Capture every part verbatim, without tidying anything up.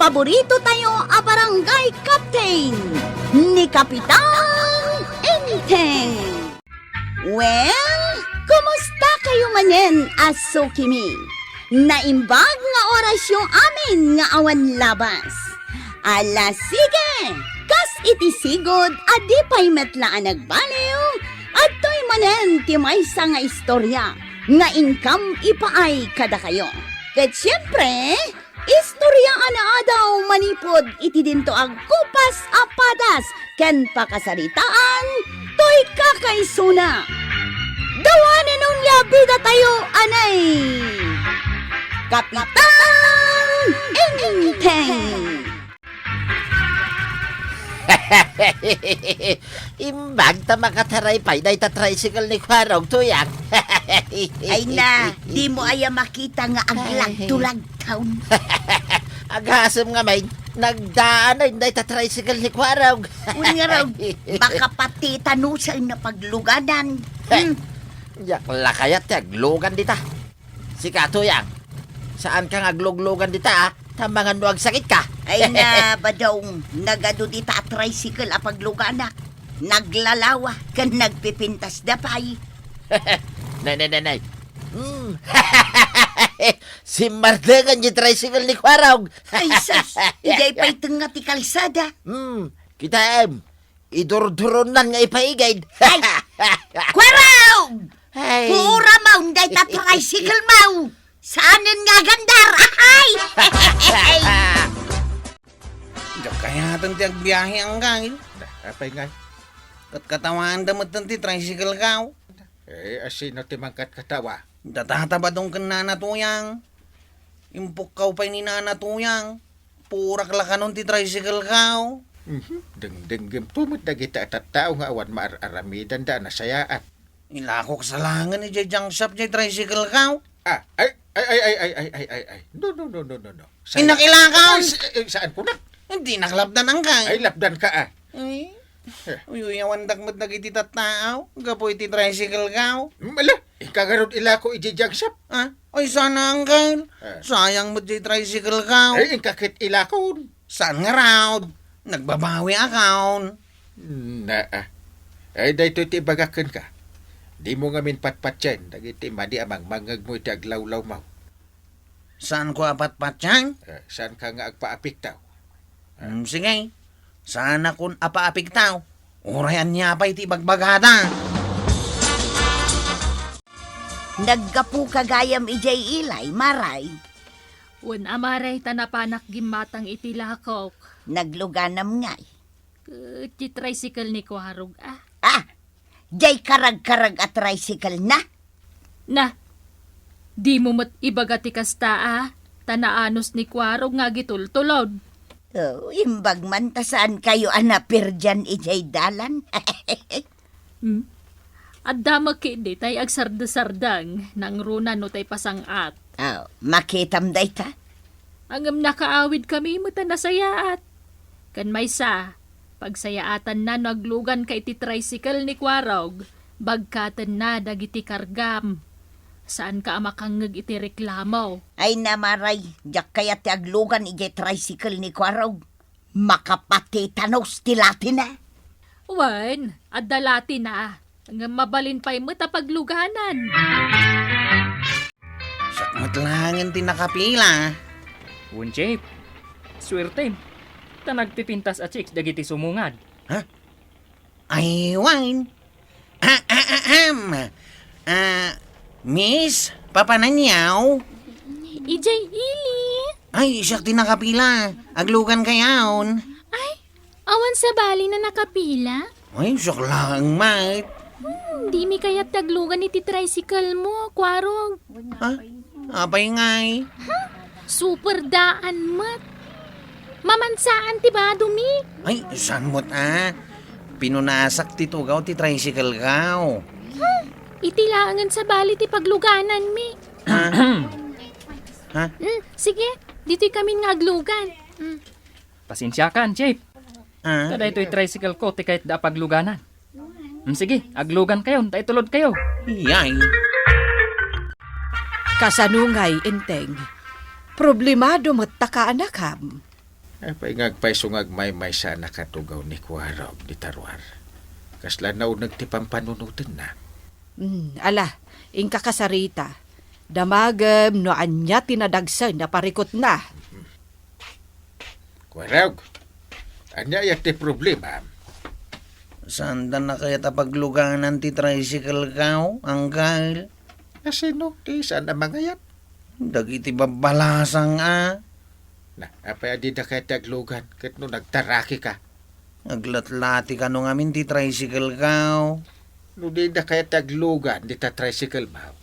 paborito tayo a barangay captain, ni Kapitan Enteng. Well, kumusta kayo manen a sukimi? Naimbag nga orasyo amin nga awan labas. Ala, sige! Kas iti sigud a di pay met la a nagbaliw, adtoy manen ti maysa nga istorya nga inkam ipaay kadakayo. Ket siempre, istoryaanna daw manipud iti dinto agkupas a padas ken pakasaritaan toy kakaisuna. Dawanen onia bidatayo anay Kapitan Enteng. Imbag ta makataray pay dayta tricycle ni Kuarog, Tuyang. Ay na, dimo aya makita nga aglagtulagtaw. Agasem ngamin, nagdaan dayta tricycle ni Kuarog. Wen ngarud, makapatitanusen a pagluganan. Hmm. Diak la kayat ti aglugan dita. Sika, Tuyang, saanka nga agluglugan dita, a? Ta mangan no agsakitka. Ay na, Badong, nagadu dita a tricycle a pagluganak. Naglalawa ken nagpipintas da pay. Nay, nay, nay, nay. Hmm. Simmardengan ti tricycle ni Kuarog. Ay, sus, idiay pay tengnga ti kalsada. Hmm, kitaem. Idurduronnan nga ipaigid. Ay! Kuarog! Ay. Puora maw, dayta tricycle maw! Saanen nga agandar! Ay! Diak kayaten ti agbiahe, Angkay. Apay ngay? Katkatawaanda metten ti tricycle kaw. Eh, asino ti mangkatkatawa? Data ta Badong ken Nana Tuyang. Impukkaw pay ni Nana Tuyang. Purak la kanon ti tricycle kaw. Mhm. Dengdenggem to met dagiti a tattao nga awan maar-aramidanda a nasayaat. Ilakok sa laengen idiay junk shop diay tricycle kaw. Ah, ay, ay, ay. No, no, no, no, no, no. Innak ilakaw. Ay, sa-, eh, saan ko na? Dinak lapdan, Angkay. Ay, lapdan ka, ah. Ay. Eh. Uyuyawandak met dagiti tattao gapu iti tricycle kaw. Hmm, ala, inka ngarud ilako iti junk shop. Ah? Ay, sana, Angkay. Eh. Sayang met diay tricycle kaw. Ay, inka ket ilakon. Saan ngarud? Nagbabawi akon. Naa. Ay, daytoy ti ibagak kenka. Dimo ngamin patpatien dagiti madi a mangmangngegmo iti aglawlawmo. Saanko a patpatien? Eh, saanka nga agpaapigtaw? Hmm, sige. Saanakon a paapigtaw. Uray ania pay ti ibagbagada. Naggapuka gayam idiay ilay, Maray? Wen a, Maray, ta napanak gimmatang iti lakok. Nagluganam ngay? Ket ti tricycle ni Kuarog, a. Ah! Diay karagkarag a tricycle na? Na, dimo met ibaga ti kasta, a, ta naanus ni Kuarog nga agitultulod. Oh, imbag man ta saankayo a napirdian idiay dalan. Hmm? Adda met ketdi tay agsardesardeng, nangruna no tay pasang-at. Oh, makitam dayta? Ngem nakaawidkami met a nasayaat. Ken maysa, pagsayaatanna no agluganka iti tricycle ni Kuarog, bagkatenna dagiti kargam. Saanka a makangngeg iti reklamo. Ay na, Maray, diak kayat ti aglugan idiay tricycle ni Kuarog. Makapatitanus ti latina. Wen, adda latina. Ngem mabalin pay met a pagluganan. Siak met laengen ti nakapila. Wen, Jeff. Suertem. Ta nagpipintas a chicks dagiti sumungad. Ha? Ay, wen. Ah, ah, ah, am. Ah, Miss, papananyaw? Idiay ili. Ay, siak ti nakapila. Aglugankayon. Ay, awan sabali a nakapila? Ay, siak laeng met. Hmm, dimi kayat ti aglugan iti tricycle mo, Kuarog. Ha? Apay ngay? Huh? Super daan met. Mamansaan ti badomi. Ay, saan met a? Pinunasak ti tugaw ti tricycle kaw. Huh? Iti laengen sabali ti paglugananmi. Ha? Ha? Hmm, sige, ditoy kami nga aglugan. Hmm. Pasensiakan, Chief. Ah? Ta daytoy tricycle ko ti kayatda a pagluganan. Hmm, sige, aglugankayon, ta itulodkayo. Yay. Kasano ngay, Enteng? Problemado met ta ka, anakam. Apay nga agpayso nga agmaymaysa a nakatugaw ni Kuarog dita ruar? Kasla nauneg ti pampanunotenna. Hmm, ala, inka kasarita. Damagem no ania ti nadagsen a parikutna. Kuarog, ania aya ti problema? Saanda na kayat a pagluganan ti tricycle-ko, Angkel? Asino ti saan a mangayat? Dagiti babbalasang a. Na, apay a dida kayat ti aglugan ket no nagtaraki ka? Aglatlati kano ngamin ti tricycle-ko. No dida kayat ti aglugan dita tricycle-mo,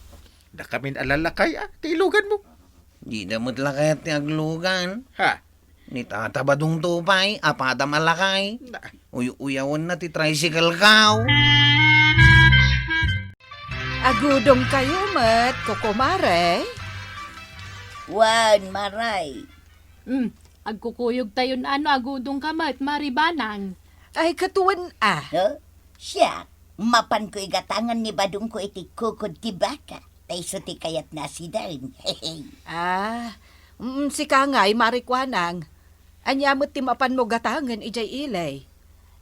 dakamin a lalakay a ti iluganmo. Dida met la kayat ti aglugan. Ha? Ni Tata Badong to pay, apadam a lakay. Na. Uy-uyawenna ti tricycle-ko. Agudongkayo met, kukumare? Wen, Mare. Hmm, agkukuyogtayon a no agudongka met, Mare Banang. Ay, ket wen a. Huh? Siak, mapanko igatangan ni Badongko iti kukod ti baka. Ta isu ti kayatna a sidaen. Ah, mm, sika ngay, Mare Kuanang. Ania met ti mapanmo gatangen idiay ili?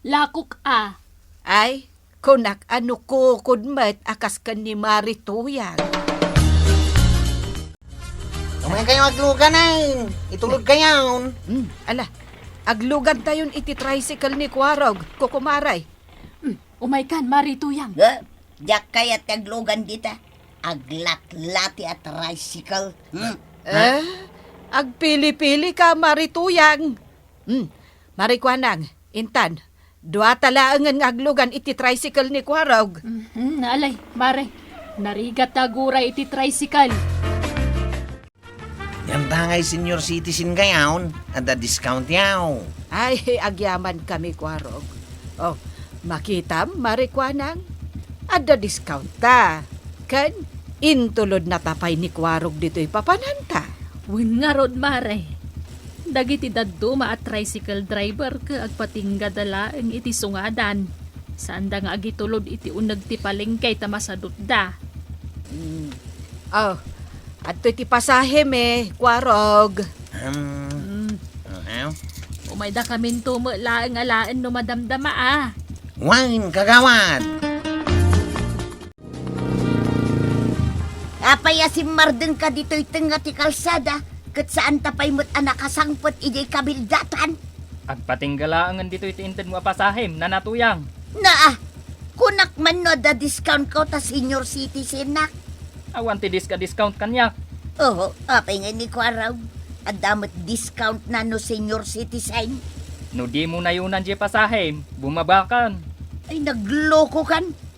Lakok a. Ay, kunak a no kukod met a kas ken ni Mare Tuyang. Umaykayo agluganen. Itulodkayon. Hmm, ala. Aglugantayon iti tricycle ni Kuarog, kukumare. Hmm, umaykan, Mare Tuyang. Ha? Diak kayat ti aglugan dita. Aglatlati a tricycle. Hmm? Eh? Agpili-pili ka, Mare Tuyang. Hmm, Mare Kuanang, intan, duata laengen nga aglugan iti tricycle ni Kuarog. Mhm, alay, Mare. Narigat ta aguray iti tricycle. Dianta ngay senior citizen-kayon, adda discount-yo. Ay, agyamankami, Kuarog. Oh, makitam, Mare Kuanang? Adda discount-ta. Ken, intulodnata pay ni Kuarog ditoy papananta. Wen ngarud, Mare. Dagiti dadduma a tricycle driver ket agpatinggada laeng iti sungadan. Saanda nga agitulod iti uneg ti palengke ta masadutda. Hmm. Oh, adtoy ti pasahem, Kuarog. Hmm. Hmm. Umaydakaminto met laeng alaen no madamdama a. Wen, kagawad! Apay a simmardengka ditoy tengnga ti kalsada, ket saanta pay met a nakasangpet idiay kabildatan? Agpatingga laengen ditoy ti intedmo a pasahem, Nana Tuyang. Naa, kunak man no adda discount-ko ta senior citizen-nak. Awan ti diska-discount kaniak. Oho, apay ngay ni Kuarog? Adda met discount-na no senior citizen. No dimo nayunan diay pasahem, bumabakan. Ay, naglokokan.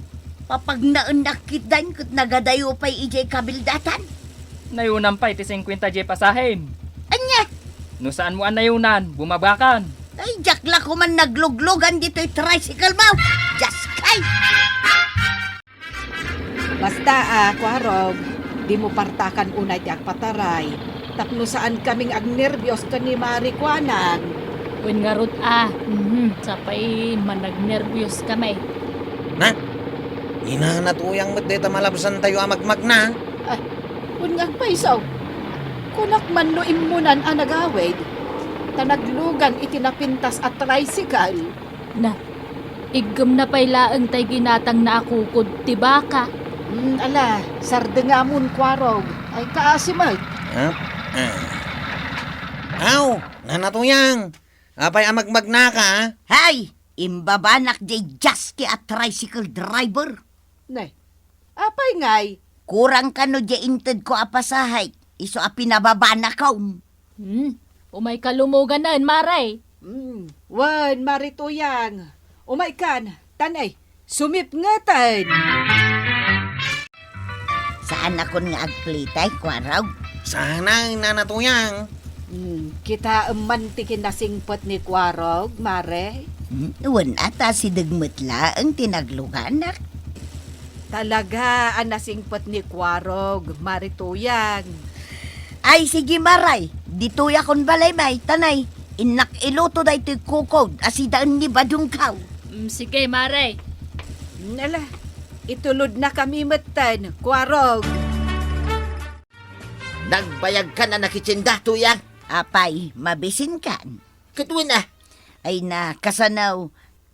Papagnaennak ketdin ket nagadayo pay idiay kabildatan. Nayunan pay ti singkuenta diay pasahem. Ania? No saanmo a nayunan, bumabakan. Ay, diak la koman nagluglugan ditoy tricycle-mo. Diaskay! Basta a, Kuarog, dimo partakan unay ti agpataray. Tapno saankami nga agnerbios ken ni Mare Kuanang. Wen ngarud a, mhm, sapay managnerbios kami. Na? Ni Nana Tuyang met dayta malabsantayo a magmagna? Ah, wen nga agpayso. Kunak man no immunan a nagawid, ta naglugan iti napintas a tricycle. Na, iggemna pay laeng tay ginatangna a kukod ti baka. Hmm, ala, sardengamon, Kuarog. Ay, kaasi met. Ah, ah. Aw, Nana Tuyang, apay a magmagnaka, a? Hay, imbabanak diay diaski a tricycle driver. Ne, apay ngay? Kurang kano diay intedko a pasahe, isu a pinababanakom. Hmm, umayka lumoganen, Mare. Hmm, wen, Mare Tuyang. Umaykan, tan-ay, sumipngeten. Saanakon nga agplitay, Kuarog? Saan, Nana Tuyang? Hmm, kitaem man ti kinasingpet ni Kuarog, Mare? Hmm, wen a ta asideg met laeng ti nagluganak. Talaga a nasingpet ni Kuarog, Mare Tuyang. Ay, sige, Mare. Ditoyakon balay, may, tan-ay. Innak iluto daytoy kukod a sidaen ni Badongko. Mm, sige, Mare. Mm, ala, itulodnakami metten, Kuarog. Nagbayagkan a nakitienda, Tuyang. Apay, mabisinkan? Ket wen a. Ay na, kasano?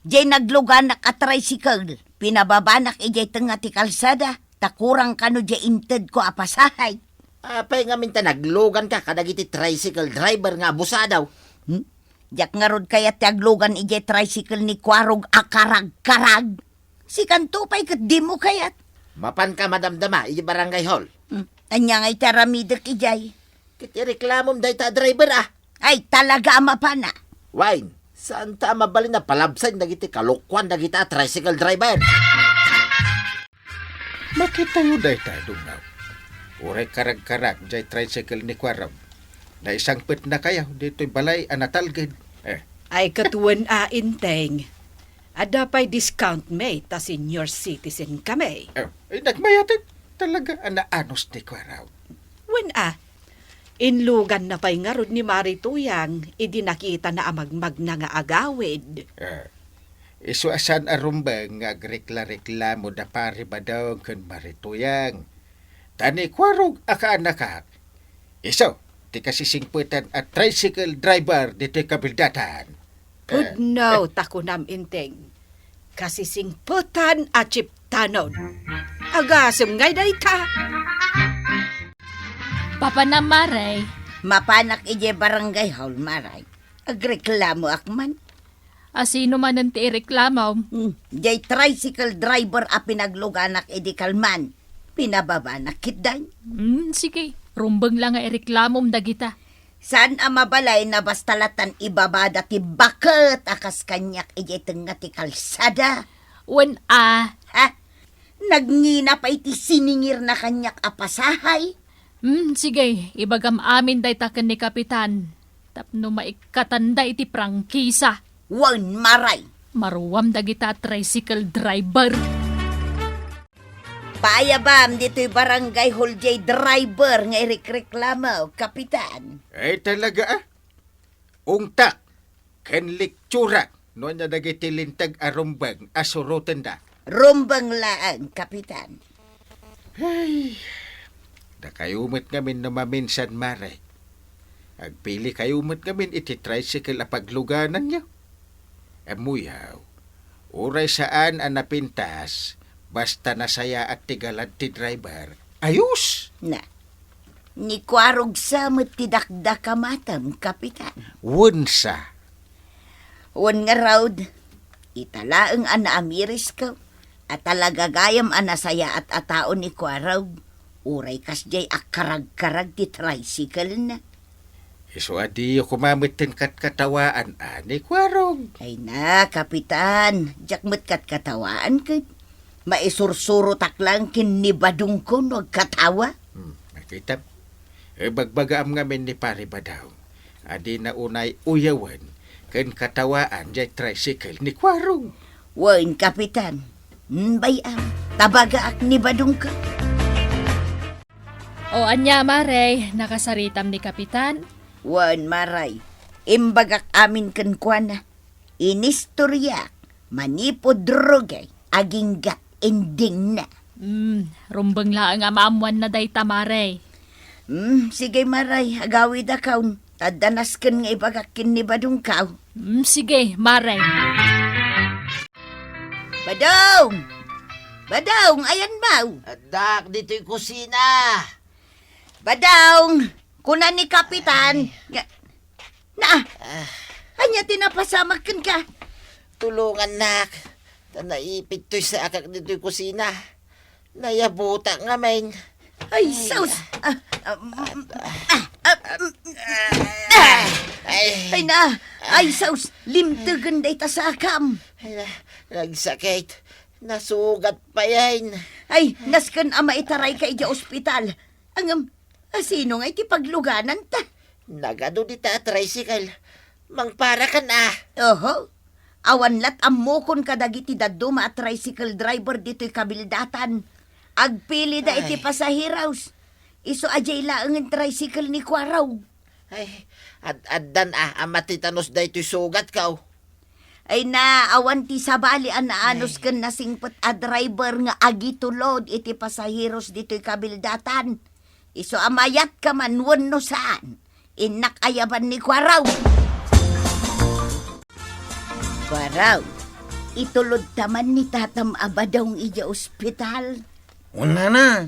Diay nagluganak a tricycle, pinababanak idiay tengnga ti kalsada, ta kurang kano diay intedko a pasahay. Apay ngamin ta nagluganka kadagiti tricycle driver nga abusado? Hmm? Diak ngarud kayat ti aglugan idiay tricycle ni Kuarog a karagkarag. Sikanto pay ket dimo kayat. Mapanka madamdama idiay barangay hall. Hmm. Ania nga iti aramidek idiay? Ket ireklamom dayta a driver a. Ay, talaga a mapana. Wen, saanta a mabalin a palabsayen dagiti kalokuan dagita a tricycle driver? Makitayo dayta, Dunggaw. Uray karagkarag diay tricycle ni Kuarog. Naisangpetnakayo ditoy balay a natalged. Eh. Ay, ket wen a, Enteng. Adda pay discount mi ta senior citizen kami. Eh, ay, nagmayaten. Talaga a naanus ni Kuarog. Wen a, inluganna pay ngarud ni Mari Tuyang idi nakitana a magmagna nga agawid. Eh, isu a saan a rumbeng nga agrekla-reklamo da Pari Badong ken Mari Tuyang. Ta ni Kuarog a kaanakak, isu ti kasisingpetan a tricycle driver ditoy kabeldatan. Pudno, eh, ta kunam, Enteng. Kasisingpetan a chiptanon. Agasem ngay dayta. Papanam, Mare. Mapanak idiay barangay hall, Mare. Agreklamoak man. A sino manen ti ireklamo? Hmm, diay tricycle driver a pinagluganak idi kalman. Pinababanak ketdi. Hmm, sige. Rumbeng la nga ireklamom dagita. Saan a mabalin a basta lattan ibabada ti baket a kas kaniak idiay tengnga ti kalsada. Wen a. Ha? Nagngina pay ti siningirna kaniak a pasahay. Hmm, sige, ibagam amin dayta ken ni Kapitan tapno maikkatanda iti prangkisa. Wen, Mare. Maruam dagita a tricycle driver. Paayabam ditoy barangay hall diay driver nga irekreklamo, Kapitan. Ay, talaga, a? Ungtak ken lektiurak no ania dagiti linteg a rumbeng a surotenda. Rumbeng laeng, Kapitan. Ay, dakayo met ngamin no maminsan, Mare. Agpilikayo met ngamin iti tricycle a paglugananyo. Ammoyo, uray saan a napintas, basta nasayaat ti galad ti driver, ayos! Na, ni Kuarog sa met ti dakdakamatam, Kapitan. Wen sa. Wen ngarud, ita laeng a naamirisko a talaga gayam a nasayaat a tao ni Kuarog, uray kasdiay a karagkarag ti tricycle-na. Isu a diyo koma metten katkatawaan a ni Kuarog. Ay na, Kapitan, diak met katkatawaan ket maisursurotak laeng ken ni Badongko no agkatawa. Hmm, nakitam. Ibagbagaam ngamin ni Pari Badong a dina unay uyawen ken katawaan diay tricycle ni Kuarog. Wen, Kapitan. Hmm, bay-am, tabagaak ni Badongko. O, ania, Mare, nakasaritam ni Kapitan? Wen, Mare, imbagak amin kenkuana. Inistoriak manipud rugi agingga endingna. Hmm, rumbeng laeng a maammoanna dayta, Mare. Hmm, sige, Mare, agawidakon. Adda nasken nga ibagak ken ni Badongko. Hmm, sige, Mare. Badong! Badong, ayanmo? Addaak ditoy kusina. Badong, kuna ni Kapitan. Ay. Nga, na, ah, ania ti napasamak kenka? Tulongannak. Ta naipit toy sakak ditoy kusina. Nayabutak ngamin. Ay, ay, sus! Ah, ah, mm, ah, ah, mm, ah. Ay. Ay na! Ay, sus! Limtegen dayta sakam! Ay, na, nagsakit. Nasugat payen. Ay, nasken a maitarayka idiay ospital. Ngem, a sino nga iti paglugananta? Nagadu dita a tricycle. Mangparakan a. Oho. Awan lat ammokon kadagiti dadduma a tricycle driver ditoy kabildatan. Agpilida iti, ay, pasaheros. Isu a diay laengen tricycle ni Kuarog. Ay, ad-, addan a, a matitanus daytoy sugatko. Ay na, awan ti sabali a naanus, ay, ken nasingpet a driver nga agitulod iti pasaheros ditoy kabildatan. Isu a mayatko man wenno saan, innak ayaban ni Kuarog. Kuaraw, itulodta man ni tatam a Badong idiay ospital. Unana.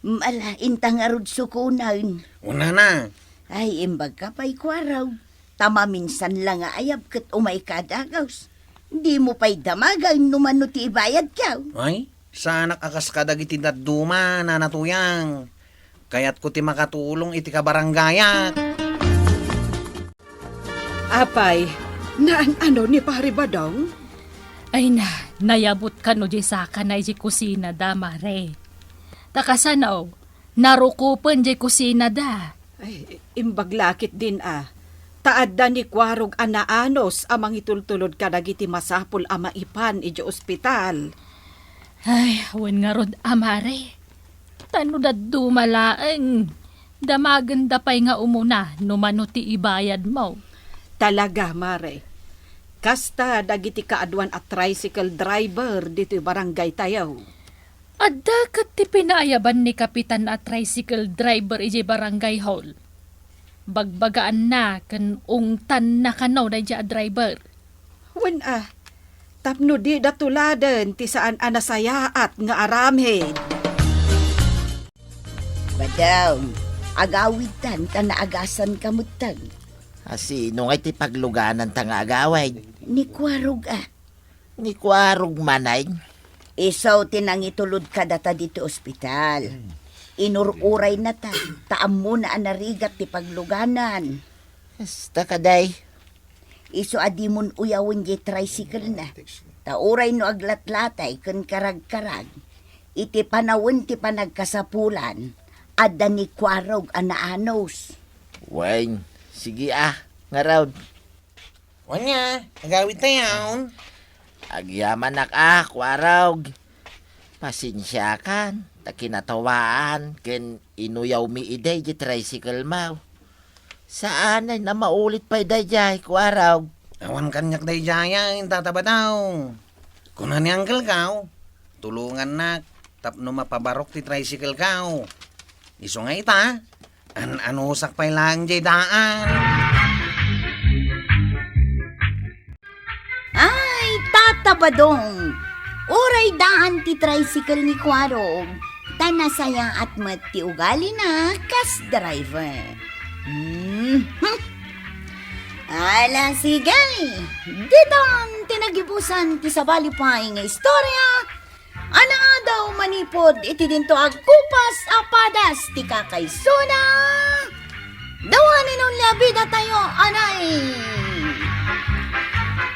Ala, inta ngarud sukonen. Unana. Ay, imbagka pay, Kuaraw. Ta maminsan la nga ayab ket umayka a dagus. Dimo pay damagen no mano ti ibayadkaw. Ay, saanak a kas kadagiti dadduma, Nana Tuyang. Kayatko ti makatulong iti kabarangayak. Apay, naan-ano ni Pari Badong? Ay na, nayabut kano diay sakana idiay kusinada, Mare. Ta kasano, narukopen diay kusinada. Ay, imbag la ketdin a. Ta adda ni Kuarog a naanus a mangitultulod kadagiti masapul a maipan idiay ospital. Ay, wen ngarud a, Mare. Ta no dadduma laeng, damagenda pay nga umuna no mano ti ibayadmo. Talaga, Mare. Kasta dagiti kaaduan a tricycle driver ditoy barangaytayo. Adda ket ti pinaayaban ni Kapitan a tricycle driver idiay barangay hall. Bagbagaanna ken ungtanna kano daydiay a driver. Wen a, tapno dida tuladen ti saan a nasayaat nga aramid. Badong, agawidtan ta naagasanka metten. A, sino ngay ti paglugananta nga agawid? Ni Kuarog a. Ni Kuarog manen? Isu ti nangitulod kadata ditoy ospital. Hmm. Inur-uraynata, ta ammona a narigat ti pagluganan. Kasta kadi. Isu a dimon uyawen diay tricycle-na. Ta uray no aglatlatay ken karagkarag, iti panawen ti panagkasapulan, adda ni Kuarog a naanus. Wen, sige a, ngarud. Wen a, agawidtayon. Agyamanak a, Kuarog. Pasensiakan, ta kinatawaan ken inuyawmi idi diay tricycle-mo. Saan a maulit pay daydiay, Kuarog. Awan kaniak daydiay, Tata Badong. Kuna ni uncle-ko, tulongannak tapno mapabarok ti tricycle-ko. Isu nga ita, an-anusak pay laeng diay daan. Ay, Tata Badong! Uray daan ti tricycle ni Kuarog, ta nasayaat met ti ugalina kas driver. Mhm. Ala, sige! Ditan ti nagibusan ti sabali pay nga istorya a naadaw manipud iti dinto agkupas a padas ti kakaisuna. Dua ni Nonle a bidatayo, anay,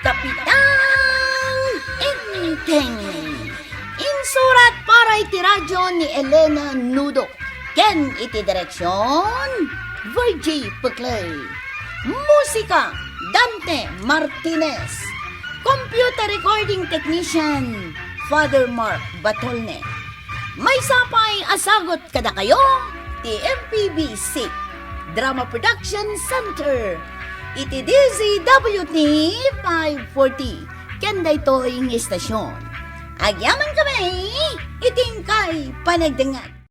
Kapitan Enteng. Insurat para iti radio ni Elena Nudo ken iti direksion, Virgie Peclay. Musika, Dante Martinez. Computer recording technician, Father Mark Batolne. Maysa pay a sagut kadakayo ti M P B C Drama Production Center iti D Z W T five forty ken daytoy nga istasyon. Agyamankami iti inkay panagdengngeg.